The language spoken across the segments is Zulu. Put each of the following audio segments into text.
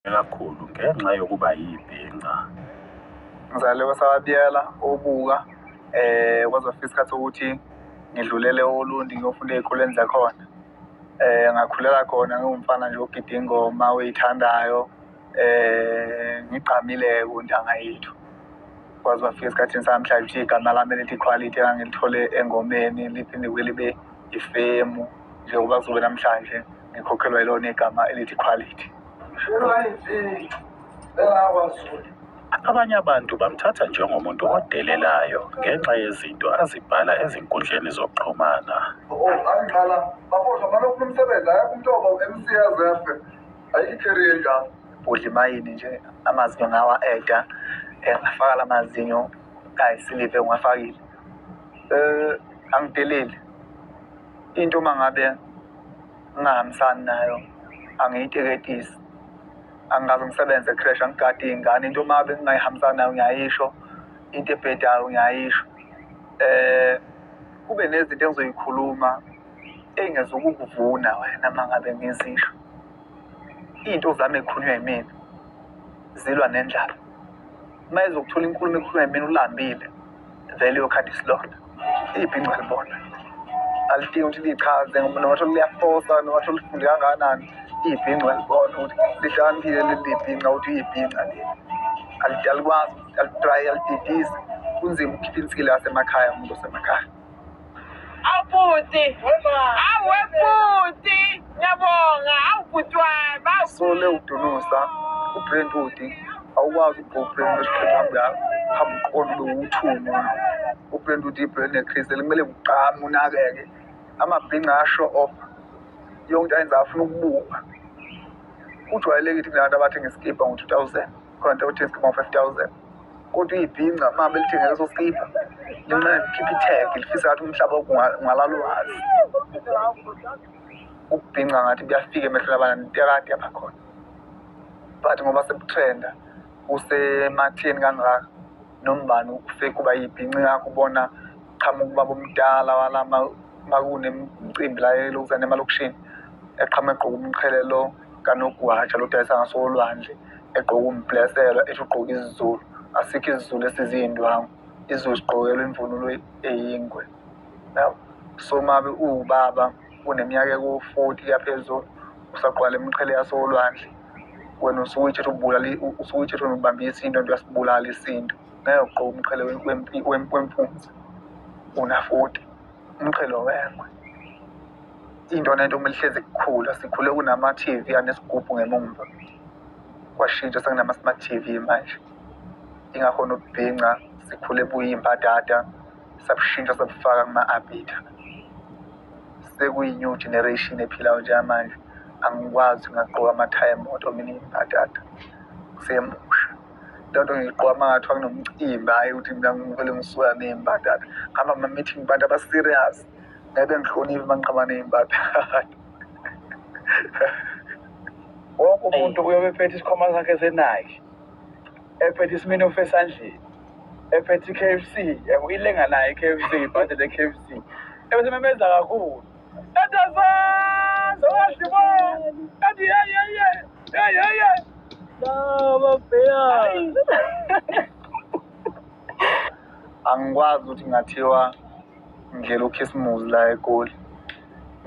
Kakhulu ngenxa yokuba yibhinca. Ngizalelwe kwaSababiyela, Obuka, kwaze kwafika isikhathi sokuthi ngidlulele Olundi ngiyofunda ey'koleni zakhona. Ngakhulela khona ngiwumfana nje ogida ingoma oy'thandayo, ngigqamile-ke kontanga yethu. Kwaze kwafika esikhathini sanamhlanje ukuthi igama lami elithi Quality engangilithole engomeni liphinde libe ifemu njengoba kuzobe namhlanje ngikhokhelwa yilona igama elithi Quality. Abanye abantu bamthatha njengomuntu odelelayo ngenxa yezinto azibhala ezinkundleni zokuxhumana. Oh, angiqala bafowethu amane ofuna umsebenzi akekho umuntu oba u-MC azefe ayikho i-career enjalo. Udla imayini nje amazinyo ngawa-eda ngafaka la mazinyo ayisiliva engiwafakile. Angideleli into uma ngabe ngingahambisani nayo angiyiteketisi. Angikaze ngisebenze e-creche, angigadi iy'ngane. Into uma ngabe ngingayihambisani nayo ngiyayisho, into ebhedayo ngiyayisho. Kube nezinto engizoyikhuluma engingezukukuvuna wena uma ngabe ngizisho. Iy'nto zami ey'khulunywa yimina zilwa nendlala. Uma ezokuthola inkulumo ekhulunywa yimina ulambile, vele uyokhanda isilonda. Ibhinca alibona, alidingi ukuthi lichaze noma ngathiwa liyafosa noma ngathiwa lifunde kangakanani. Ibhinca alibona ukuthi lihlakaniphile leli bhinca ukuthi uyibhinca leli. Alikwazi, alidrayi, alididisi. Kunzima ukukhipha insila yasemakhaya umuntu osemakhaya. Awu bhuti. Awu bhuti. Ngiyabonga. Awu bhuti wami. Awu. Sole udunusa uBrent Wood awukwazi ukugqoka uBrent Wood uhambe uhambe uqonde ube uthungu. UBrent Wood ibrand necrease kumele ugqame unakeke. Amabhinca asho off yonke into ayenza afuna ukubuka. Kujwayelekile ukuthi kunabantu abathenga isikibha ngo-2,000 khona into othenga isikibha ngo-5,000 kodwa ibhinca uma belithenga leso sikibha linqena likhipha i-tag lifisa ngathi umhlaba wonke ungalala wazi. Ukubhinca ngathi kuyafika emehlweni abantu into ekade yabakhona but ngoba sekutrenda kusematheni kangaka noma ubani ufake uba yibhinca ingakho ubona qhamuka ubaba omdala wala makunemicimbi la elokuzana emalokishini eqhamuka egqoke umqhele lo kanogwaja lo odayisa ngasolwandle egqoke umbhleselo ethi ugqoke isiZulu. Asikho isiZulu esiziy'ndwangu, isiZulu sigqokelwa imvunulo eyingwe. Yabo? So uma uwubaba uneminyaka eku-40 kuya phezulu usagqoka le miqhele yasolwandle wena usuke uyithethe ubulala usuke uyithethe wena ubambe isintu nto uyasibulala isintu. Ngeke ugqoke umqhele wempunzi una-40, umqhele wengwe. Into nento kumele ihlezi kukhula, sikhule kunama-T_V anesigubhu ngemumva. Kwashintsha sekunama-smart T_V manje. Ingakho nokubhinca sikhule buyimbadada sabushintsha sabufaka kuma-arbiter. Sekuyi-new generation ephilayo njengamanje. Angikwazi ngingagqoka amathayi emoto mina ngiyimbadada, ngisemusha. Leyo nto ngiyigqoka uma kungathiwa kunomcimbi, hhayi ukuthi mina ngivele ngisuka ney'mbadada. Ngihamba ama-meeting kubantu aba-serious, ngeke bengihloniphe uma ngiqhamuka ney'mbadada. Wonke umuntu uyobe ephethe isikhwama sakhe se-Nike, ephethe iSmirnoff esandleni, ephethe i-K_F_C, yabo ilenga nayo i-K_F_C, ibhande le-K_F_C. Ebese memeza kakhulu. Ethi asazi okahle bo! Ethi ye ye ye, ye ye ye. Angikwazi ukuthi kungathiwa ngidlela ukhisimuzi la eGoli.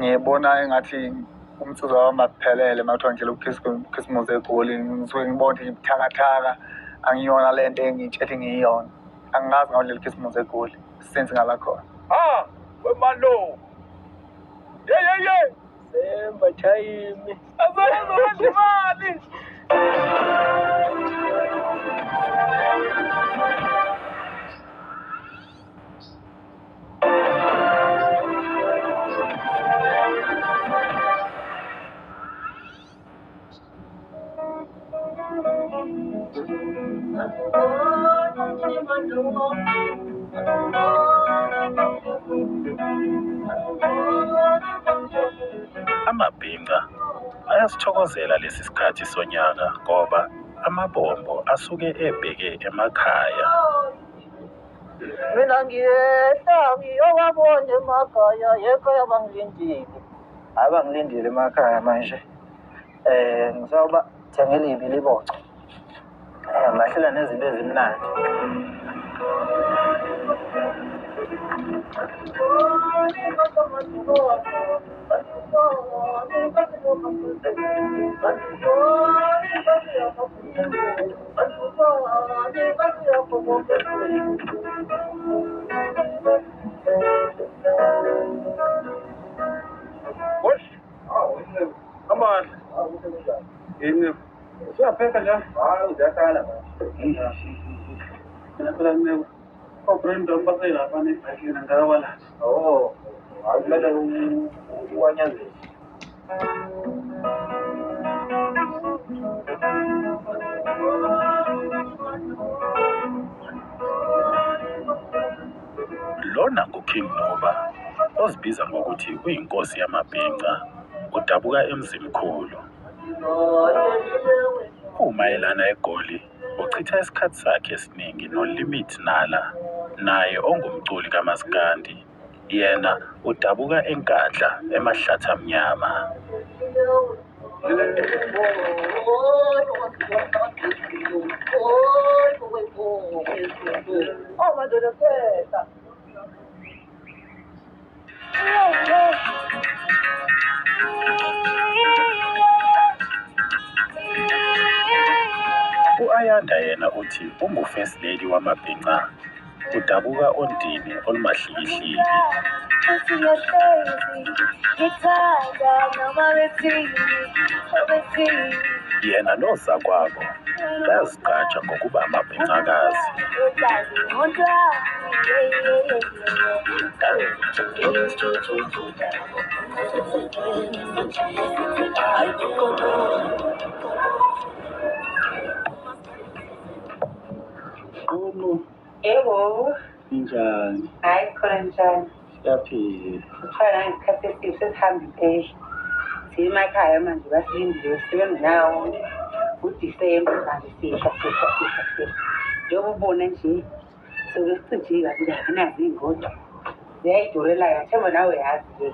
Ngibona engathi umsizwa wami akuphelele uma kuthiwa ngidlela ukhisimuzi eGoli. Ngisuke ngibona ukuthi ngibuthakathaka, angiyona le nto engiy'tshela ngiyiyona. Angikaze ngawudlela ukhisimuzi eGoli since ngaba khona. Ha, wemalo. Ye ye ye. Semba time. Asazi okadla imali. Amabhinca ayasithokozela lesi sikhathi sonyaka ngoba amabombo asuke ebheke emakhaya. Mina ngiyehla ngiyowabona emakhaya ekhaya bangilindile. Hhayi bangilindile emakhaya manje. Ngisawuba Ngithengele ibiliboco. Ngilahlela nezinto ezimnandi. Hoş. Aman. Yini. Usuyapheka nje? Hayi, uyaqala manje. Mina phela ngine obrand baselapha nebhayikini ngakawala. Oh, hayi kumele uwanyazise. Lona nguKing Nuba, ozibiza ngokuthi uyinkosi yamabhinca, udabuka eMzimkhulu. Uma elana eGoli, uchitha isikhathi sakhe esiningi noLimit Nala, naye ongumculi kamaskandi. Yena udabuka eNkandla, eMahlathamnyama. Oh, madoda sehla. U-Ayanda yena uthi ungu-First Lady wamabhinca, udabuka oNdini olumahlikihliki. Futhi ngiyahlezi ngithanda noma bethini bethini. Yena nozakwabo bayazigqaja ngokuba amabhincakazi. Qomo, Yebo, ninjani? Hhayi khona njani. Siyaphila. Kuthwala ngesikhathi esibi sesihamba impela. Siye emakhaya manje basilindile sisebenza nawo wonke uDisemba manje sihla sihla sihla sihla. Njengoba ubona nje soke sicijile kabi kabi nazi iy'ngodo. Ziyayidurela-ke ngathemba nawe uyazi ke.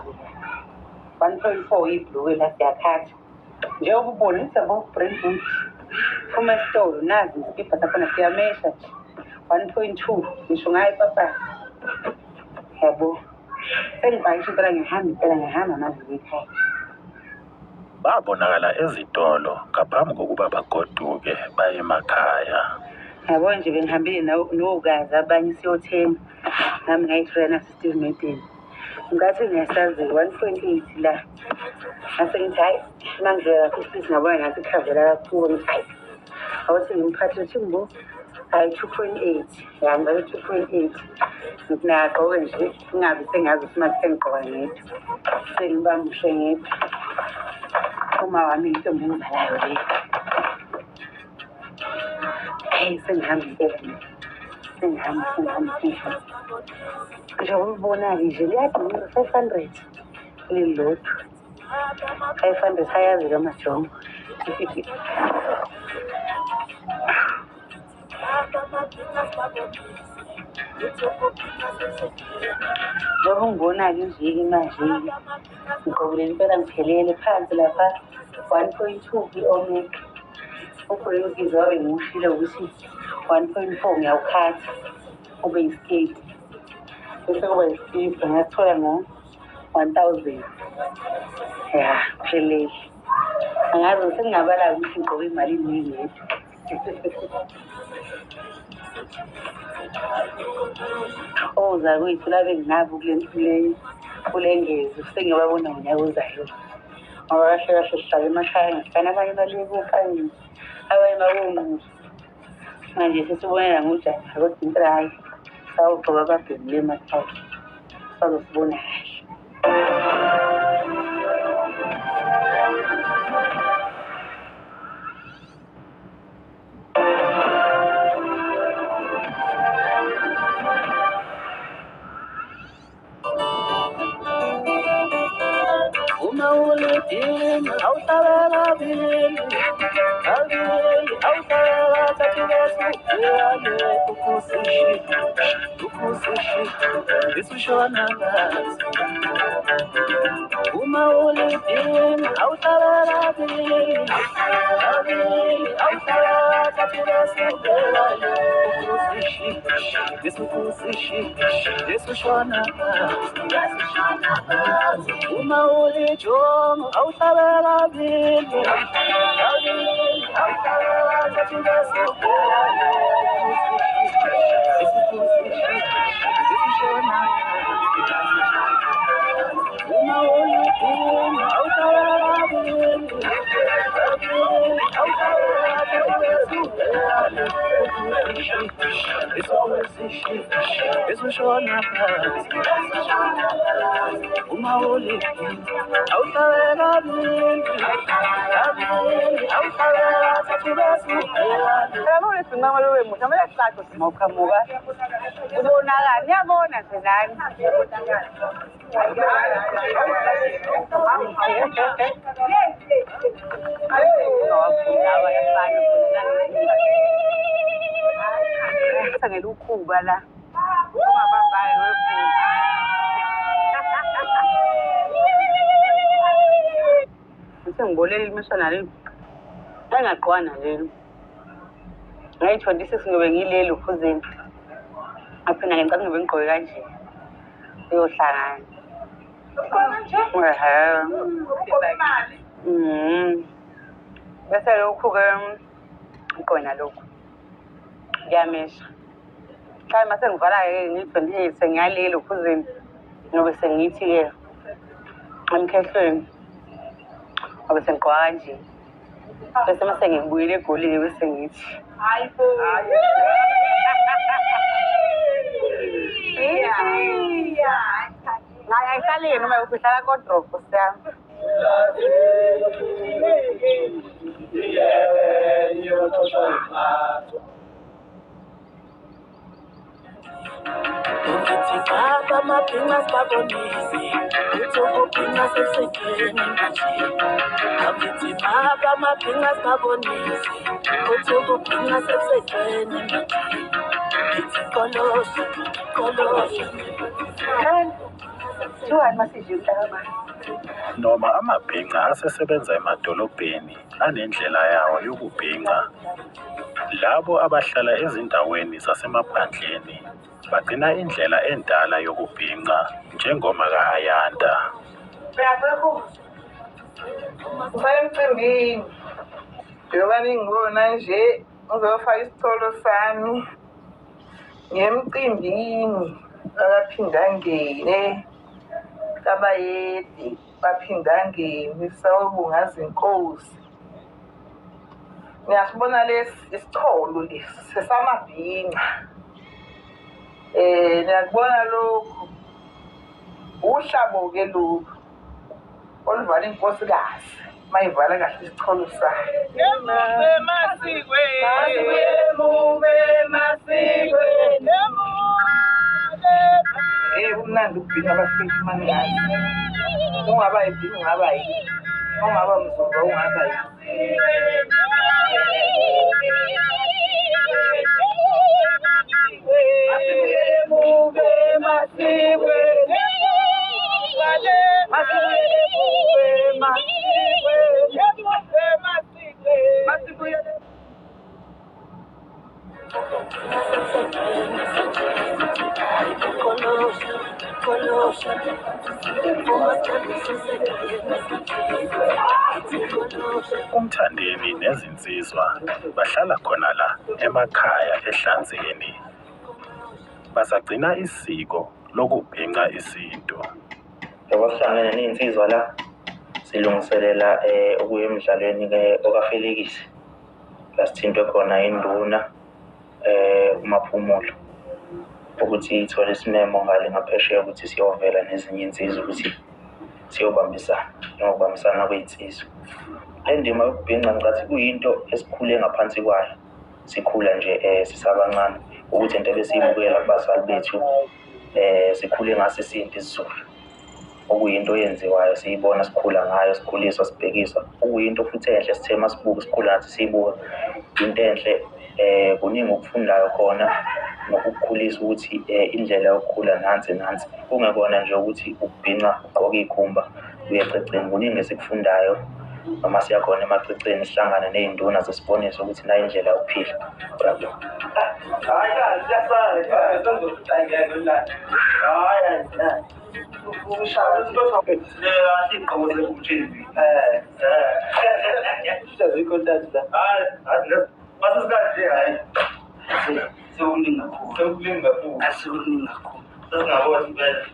1.4 ibhulukwe la siyakhatha. Njengoba ubona ngithi yabo Brentwood. Phuma esitolo nazi isikibha sakhona siyamesha nje. 1.2 ngisho ngayo ipapasi. Yabo. Sengibhakisha impela ngihamba impela ngihamba manje ngikhaya. Babonakala ezitolo ngaphambi kokuba bagoduke baye emakhaya. Yabo nje bengihambile nokazi abanye siyothenga. Nami ngayithola naso Steve Madden. Ngathi ngiyasazi 1.8 la. Ngase ngithi hayi uma ngidlula lapho futhi ngabona ngathi ikhavela kakhulu ngithi hayi. Awuthi ngimphathe uthi mbo hayi 2.8. Ya ngibale 2.8. Ngithi nagqoke nje ngingabi sengazi ukuthi manje sengigqoka ngedwa. Sengiba muhle ngedwa. Uma wami intombi engizalayo le. Hey, sengihamba impela mina. Sengihamba, sengihamba, sengihamba. Njengoba ubona-ke nje liyadura 500 lelilodwa. 500 ayazi kamajongo. Njengoba ungibona-ke nje-ke manje-ke ngigqokile impela ngiphelele phansi lapha 1.2 kwi-Omega. Ubhulukwe wabe ngiwushilo ukuthi 1.4 ngiyawukhatha ube yisiketi. Bese kuba yisikibha ngasithola ngo-1000. Ya, phelele. Angazi sengingabala ukuthi ngigqoke imalini ngedwa. Ozakwethu laba enginabo kule ngezi sengiyobabona ngonyaka ozayo. Ngoba kahle kahle sihlala emakhaya ngasifana abanye baliye koKanye, abanye bakoNquthu. Manje sesibonela ngoJanuwari kodwa impela hhayi sawugqoka ababhemi le emakhaya bazosibona kahle. Uma ulidinga awuhlabela bili, awubili awuhlabela thatha Mawuqhamuka ubonakala, niyabona nje nani. Ngeke ukhuba la. Ungabambayo wekhuba. Ngithe ngibolele imishwana leli. Engagqwana leli. Ngayi-26 ngiyobe ngileli uphuzeni. Ngaphinda ngicabanga ngiyobe ngigqoke kanje. Uyohlangana. Ehhe. Bese lokhu-ke ngigqoke nalokhu. Kuyamesha. Mhlawumbe mase ngivala-ke ngiyi-28 sengiyalela uphuzeni. Ngiyobe sengithi-ke emkhehlweni. Ngobe sengigqoka kanje. Bese mase ngibuyele eGoli-ke bese ngithi hayi ayihlali noma ihlala kodrop nkosi yami. Noma amabhinca asesebenza emadolobheni anendlela yawo yokubhinca, labo abahlala ezindaweni zasemaphandleni bagcina indlela endala yokubhinca njengomaka Ayanda. Ngisaya emcimbini. Njengoba ningibona nje ngizofaka isitholo sami ngemcimbini akaphindangene kaBayede baphindangene sawubungaza inkosi. Niyasibona lesi isicholo lesi sesamabhinca. Niyakubona lokhu uhlabo-ke lokhu oluvala inkosikazi mayivala kahle isicholo sayo. Kumnandi ukubhinca abafethu mangazi. Ungaba yibhinca ungaba yini, ungaba mzumba ungaba yini. UMthandeni nezinsizwa bahlala khona la emakhaya eHlanzeni. Basagcina isiko lokubhinca isintu. Njengoba sihlangene ney'nsizwa la, silungiselela ukuya emdlalweni-ke okaFelekisi, la sithintwe khona induna uMaphumulo ukuthi ithole isimemo ngale ngaphesheya ukuthi siyovela nezinye iy'nsizwa ukuthi siyobambisana, njengokubambisana kwey'nsizwa. Le ndima yokubhinca ngicathi kuyinto esikhule ngaphansi kwayo, sikhula nje sisabancane, ukuthi into ebesiyibukela kubazali bethu, sikhule ngaso isintu isiZulu. Okuyinto eyenziwayo siyibona sikhula ngayo, sikhuliswa, sibhekiswa, okuyinto futhi enhle sithe masibuka sikhula nathi siyibuka, into enhle Kuningi okufundayo khona nokukukhulisa ukuthi indlela yokukhula nansi nansi, kungekona nje ukuthi ukubhinca ugqoke iy'khumba uye ececeni. Kuningi esikufundayo noma siya khona emaceceni sihlangane ney'nduna zisibonise ukuthi nayi indlela yokuphila. Ngiyabonga. Sekuningi kakhulu. Sekuningi kakhulu. Sekuningi kakhulu. Sesingabona impela.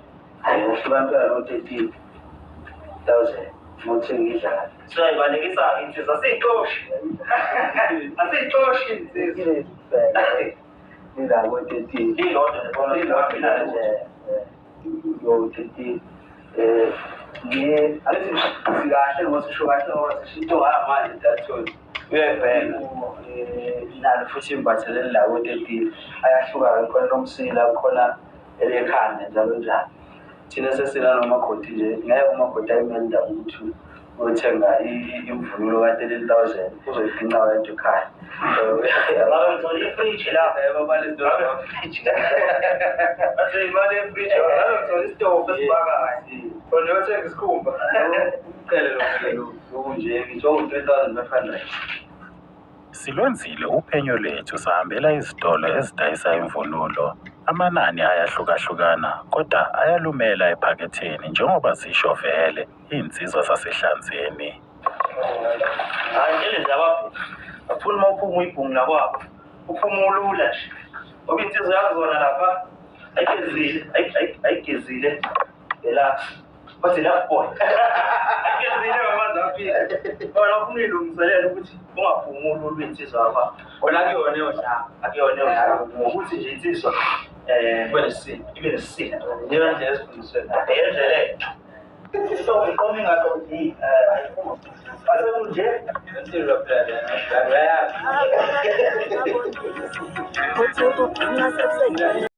Hayi, abantwana no-13,000 uma uthenga idlala. Siyayibalekisa-ke insizwa, asiyixoshi. Asiyixoshi insizwa. Lilabo 13. Lilodwa lilodwa nje. Yo 13. Ngiye sikahle ngosisho kahle ngosisho into ngamanje dathoni. Uyayibheka. Nalo futhi imbatha leli labo 13 ayahluka-ke khona lomsila khona elekhanda njalo njalo. Thina sesila nomakoti nje ngeke umakoti ayimele indaba ukuthi uyothenga imvunulo ka-13,000 uzoyibhinca wedwa ekhaya. Ngabe ngithola ifriji la. Ngabe bathi imali yefriji, ngabe ngithola isitofu esibakayo. Khona uyothenga isikhumba. Umqhele lo lokunje ngisho u-3,500. Silwenzile uphenyo lwethu sahambela izitolo ezidayisa imvunulo. Amanani ayahlukahlukana kodwa ayalumela ephaketheni njengoba zisho vele iy'nsizwa zasehlanzeni. Hayi ngeke nje ababhungu. Afuna uma uphuma uyibhungu nakwabo. Uphuma ulula nje. Ngoba insizwa yakuzona lapha ayigezile, ayigezile. Ela bathi love boy. Ayigezile ngamanzi afika. Wena ufuna uyilungiselela ukuthi ungaphumi ulula insizwa yakwabo. Kona akuyona eyodlala. Akuyona eyodlala. Ngokuthi nje insizwa Ibe nesisindo. Ibe nesisindo. Iyona ndlela esifundiswe ngayo. Eyendlela ethu. Asekunje. Impilo phela lena. Uyayazi. Uthi ukubhinca sekusejele.